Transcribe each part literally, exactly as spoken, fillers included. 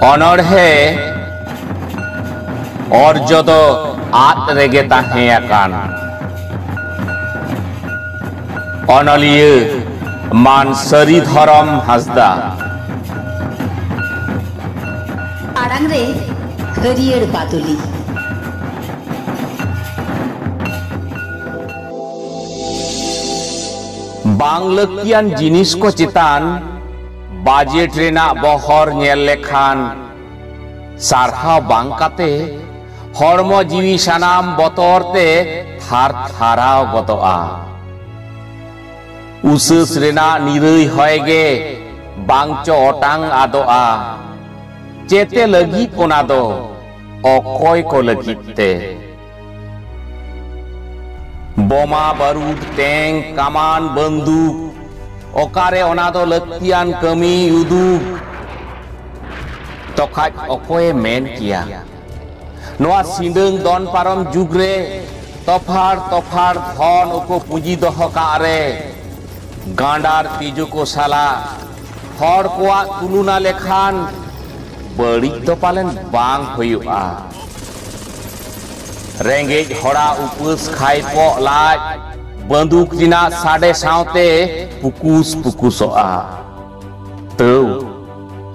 ᱚᱱᱚᱬᱦᱮ ᱚᱨᱡᱚ ᱫᱚ ᱟᱫ ᱨᱮᱜᱮ ᱛᱟᱦᱮᱸ ᱟᱠᱟᱱ᱾ ᱚᱱᱚᱞᱤᱭᱟᱹ ᱢᱟᱱ ᱥᱟᱹᱨᱤ ᱫᱷᱚᱨᱚᱢ ᱦᱟᱸᱥᱫᱟ᱾ ᱟᱲᱟᱝ ᱨᱮ ᱦᱟᱹᱨᱭᱟᱹᱲ ᱵᱟᱫᱚᱞᱤ᱾ ᱵᱟᱝ ᱞᱟᱹᱠᱛᱤᱭᱟᱱ ᱡᱤᱱᱤᱥ ᱠᱚ ᱪᱮᱛᱟᱱ ᱵᱟᱡᱮᱴ ᱨᱮᱱᱟᱜ ᱵᱚᱦᱚᱨ ᱧᱮᱞ ᱞᱮᱠᱷᱟᱱ, ᱥᱟᱨᱦᱟᱣ ᱵᱟᱝ ᱠᱟᱛᱮ ᱦᱚᱲᱢᱚ ᱡᱤᱣᱤ ᱥᱟᱱᱟᱢ ᱵᱚᱛᱚᱨ ᱛᱮ ᱛᱷᱟᱨ ᱛᱷᱟᱨᱟᱣ ᱜᱚᱫᱚᱜᱼᱟ᱾ ᱩᱥᱟᱹᱥ ᱨᱮᱱᱟᱜ ᱱᱤᱨᱟᱹᱭ ᱦᱚᱭ ᱜᱮ ᱵᱟᱝ ᱪᱚ ᱚᱴᱟᱝ ᱟᱫᱚᱜᱼᱟ᱾ ᱪᱮᱛᱮ ᱞᱟᱹᱜᱤᱫ ᱚᱱᱟ ᱫᱚ? ᱚᱠᱚᱭ ᱠᱚ ᱞᱟᱹᱜᱤᱫ ᱛᱮ? ᱵᱳᱢᱟ, ᱵᱟᱹᱨᱩᱫ, ᱴᱮᱝᱠ, ᱠᱟᱢᱟᱱ, ᱵᱟᱹᱱᱫᱩᱠ, ᱚᱠᱟᱨᱮ ᱚᱱᱟ ᱫᱚ ᱞᱟᱹᱠᱛᱤᱭᱟᱱ ᱠᱟᱹᱢᱤᱭ ᱩᱫᱩᱜ? ᱛᱚᱠᱷᱟᱡ ᱚᱠᱚᱭᱮ ᱢᱮᱱ ᱠᱮᱭᱟ, ᱱᱚᱣᱟ ᱥᱤᱸᱰᱟᱹᱝ ᱫᱚᱱ ᱯᱟᱨᱚᱢ ᱡᱩᱜᱽ ᱨᱮ ᱛᱚᱯᱷᱟᱲ ᱛᱚᱯᱷᱟᱲ ᱫᱷᱚᱱ ᱩᱠᱩ ᱯᱩᱸᱡᱤ ᱫᱚᱦᱚ ᱠᱟᱜ ᱨᱮ, ᱜᱟᱸᱰᱟᱨ ᱛᱤᱡᱩ ᱠᱚ ᱥᱟᱞᱟᱜ ᱦᱚᱲ ᱠᱚᱣᱟᱜ ᱛᱩᱞᱩᱱᱟ ᱞᱮᱠᱷᱟᱱ ᱵᱟᱹᱲᱤᱡ ᱫᱚ ᱯᱟᱞᱮᱱ ᱵᱟᱝ ᱦᱩᱭᱩᱜᱼᱟ᱾ ᱨᱮᱸᱜᱮᱡ ᱦᱚᱲᱟᱜ ᱩᱯᱟᱹᱥ ᱠᱷᱟᱭᱯᱚᱜ ᱞᱟᱡ ᱵᱟᱹᱱᱫᱩᱠ ᱨᱮᱱᱟᱜ ᱥᱟᱰᱮ ᱥᱟᱶᱛᱮ ᱯᱩᱠᱩᱥ ᱯᱩᱠᱩᱥᱚᱜᱼᱟ᱾ ᱛᱟᱹᱣ,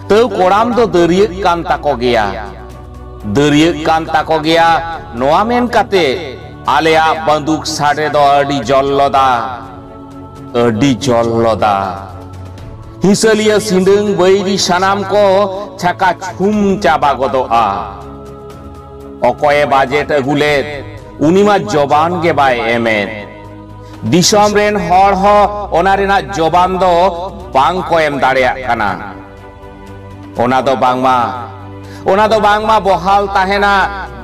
ᱛᱟᱹᱣ ᱠᱚᱲᱟᱢ ᱫᱚ ᱫᱟᱹᱨᱭᱟᱹᱜ ᱠᱟᱱ ᱛᱟᱠᱚ ᱜᱮᱭᱟ᱾ ᱫᱟᱹᱨᱭᱟᱹᱜ ᱠᱟᱱ ᱛᱟᱠᱚ ᱜᱮᱭᱟ, ᱱᱚᱣᱟ ᱢᱮᱱ ᱠᱟᱛᱮ ᱟᱞᱮᱭᱟᱜ ᱵᱟᱹᱱᱫᱩᱠ ᱥᱟᱰᱮ ᱫᱚ ᱟᱹᱰᱤ ᱡᱚᱞᱞᱚᱫᱟ, ᱟᱹᱰᱤ ᱡᱚᱞᱞᱚᱫᱟ᱾ ᱦᱤᱥᱟᱹᱞᱤᱭᱟᱹ ᱥᱤᱸᱰᱟᱹᱝ ᱵᱟᱹᱭᱨᱤ ᱥᱟᱱᱟᱢ ᱠᱚ ᱪᱷᱟᱠᱟ ᱪᱷᱩᱢ ᱪᱟᱵᱟ ᱜᱚᱫᱚᱜᱼᱟ᱾ ᱚᱠᱚᱭᱮ ᱵᱟᱡᱮᱴ ᱟᱹᱜᱩ ᱞᱮᱫ, ᱩᱱᱤ ᱢᱟ ᱡᱚᱵᱟᱱ ᱜᱮ ᱵᱟᱭ ᱮᱢᱮᱫ᱾ ᱫᱤᱥᱚᱢ ᱨᱮᱱ ᱦᱚᱲ ᱦᱚᱸ ᱚᱱᱟ ᱨᱮᱱᱟᱜ ᱡᱚᱵᱟᱱ ᱫᱚ ᱵᱟᱝ ᱠᱚ ᱮᱢ ᱫᱟᱲᱮᱭᱟᱜ ᱠᱟᱱᱟ᱾ ᱚᱱᱟ ᱫᱚ ᱵᱟᱝᱢᱟ, ᱚᱱᱟ ᱫᱚ ᱵᱟᱝᱢᱟ ᱵᱚᱦᱟᱞ ᱛᱟᱦᱮᱱᱟ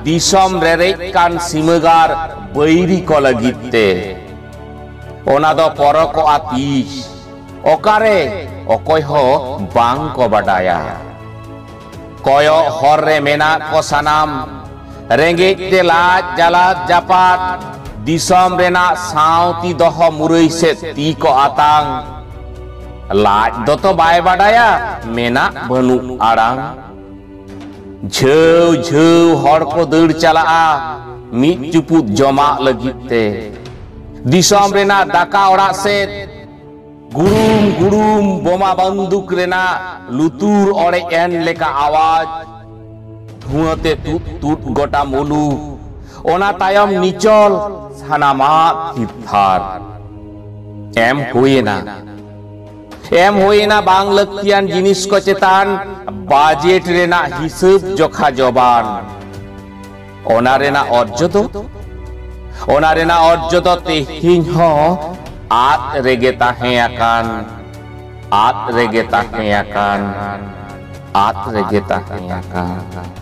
ᱫᱤᱥᱚᱢ ᱨᱮᱨᱮᱡ ᱠᱟᱱ ᱥᱤᱢᱟᱹᱜᱟᱨ ᱵᱟᱹᱭᱨᱤ ᱠᱚ ᱞᱟᱹᱜᱤᱫ ᱛᱮ᱾ ᱚᱱᱟ ᱫᱚ ᱯᱚᱨᱚᱠᱚᱜᱼᱟ ᱛᱤᱥ, ᱚᱠᱟᱨᱮ, ᱚᱠᱚᱭ ᱦᱚᱸ ᱵᱟᱝ ᱠᱚ ᱵᱟᱰᱟᱭᱟ᱾ ᱠᱚᱭᱚᱜ ᱦᱚᱨ ᱨᱮ ᱢᱮᱱᱟᱜ ᱠᱚ ᱥᱟᱱᱟᱢ, ᱨᱮᱸᱜᱮᱡ ᱛᱮ ᱞᱟᱡ ᱡᱟᱞᱟᱫ ᱡᱟᱯᱟᱫ, ᱫᱤᱥᱚᱢ ᱨᱮᱱᱟᱜ ᱥᱟᱶᱛᱤ ᱫᱚᱦᱚ ᱢᱩᱨᱟᱹᱭ ᱥᱮᱫ ᱛᱤ ᱠᱚ ᱟᱛᱟᱝ᱾ ᱞᱟᱡ ᱫᱚᱛᱚ ᱵᱟᱭ ᱵᱟᱰᱟᱭᱟ ᱢᱮᱱᱟᱜ ᱵᱟᱹᱱᱩᱜ ᱟᱲᱟᱝ᱾ ᱡᱷᱟᱹᱣ ᱡᱷᱟᱹᱣ ᱦᱚᱲ ᱠᱚ ᱫᱟᱹᱲ ᱪᱟᱞᱟᱜᱼᱟ ᱢᱤᱫ ᱪᱩᱯᱩᱫ ᱡᱚᱢᱟᱜ ᱞᱟᱹᱜᱤᱫ ᱛᱮ᱾ ᱫᱤᱥᱚᱢ ᱨᱮᱱᱟᱜ ᱫᱟᱠᱟ ᱚᱲᱟᱜ ᱥᱮᱫ ᱜᱩᱲᱩᱢ ᱜᱩᱲᱩᱢ ᱵᱳᱢᱟ ᱵᱟᱱᱫᱩᱠ ᱨᱮᱱᱟᱜ ᱞᱩᱛᱩᱨ ᱚᱲᱮᱡ ᱮᱱ ᱞᱮᱠᱟ ᱟᱣᱟᱡᱽ᱾ ᱫᱷᱩᱣᱟᱹ ᱛᱮ ᱛᱩᱫ ᱛᱩᱫ ᱜᱚᱴᱟ ᱢᱩᱞᱩᱠ᱾ ᱚᱱᱟ ᱛᱟᱭᱚᱢ ᱱᱤᱪᱚᱞ ᱥᱟᱱᱟᱢᱟᱜ ᱛᱷᱤᱨ ᱛᱷᱟᱨ᱾ ᱮᱢ ᱦᱩᱭᱮᱱᱟ᱾ ᱮᱢ ᱦᱩᱭᱮᱱᱟ ᱵᱟᱝ ᱞᱟᱹᱠᱛᱤᱭᱟᱱ ᱡᱤᱱᱤᱥ ᱠᱚ ᱪᱮᱛᱟᱱ ᱵᱟᱡᱮᱴ ᱨᱮᱱᱟᱜ ᱦᱤᱥᱟᱹᱵ ᱡᱚᱠᱷᱟ ᱡᱚᱵᱟᱱ᱾ ᱚᱱᱟ ᱨᱮᱱᱟᱜ ᱚᱨᱡᱚ ᱫᱚ, ᱚᱱᱟ ᱨᱮᱱᱟᱜ ᱚᱨᱡᱚ ᱫᱚ ᱛᱮᱦᱮᱧ ᱦᱚᱸ ᱟᱫ ᱨᱮᱜᱮ ᱛᱟᱦᱮᱸ ᱟᱠᱟᱱ, ᱟᱫ ᱨᱮᱜᱮ ᱛᱟᱦᱮᱸ ᱟᱠᱟᱱ, ᱟᱫ ᱨᱮᱜᱮ ᱛᱟᱦᱮᱸ ᱟᱠᱟᱱ᱾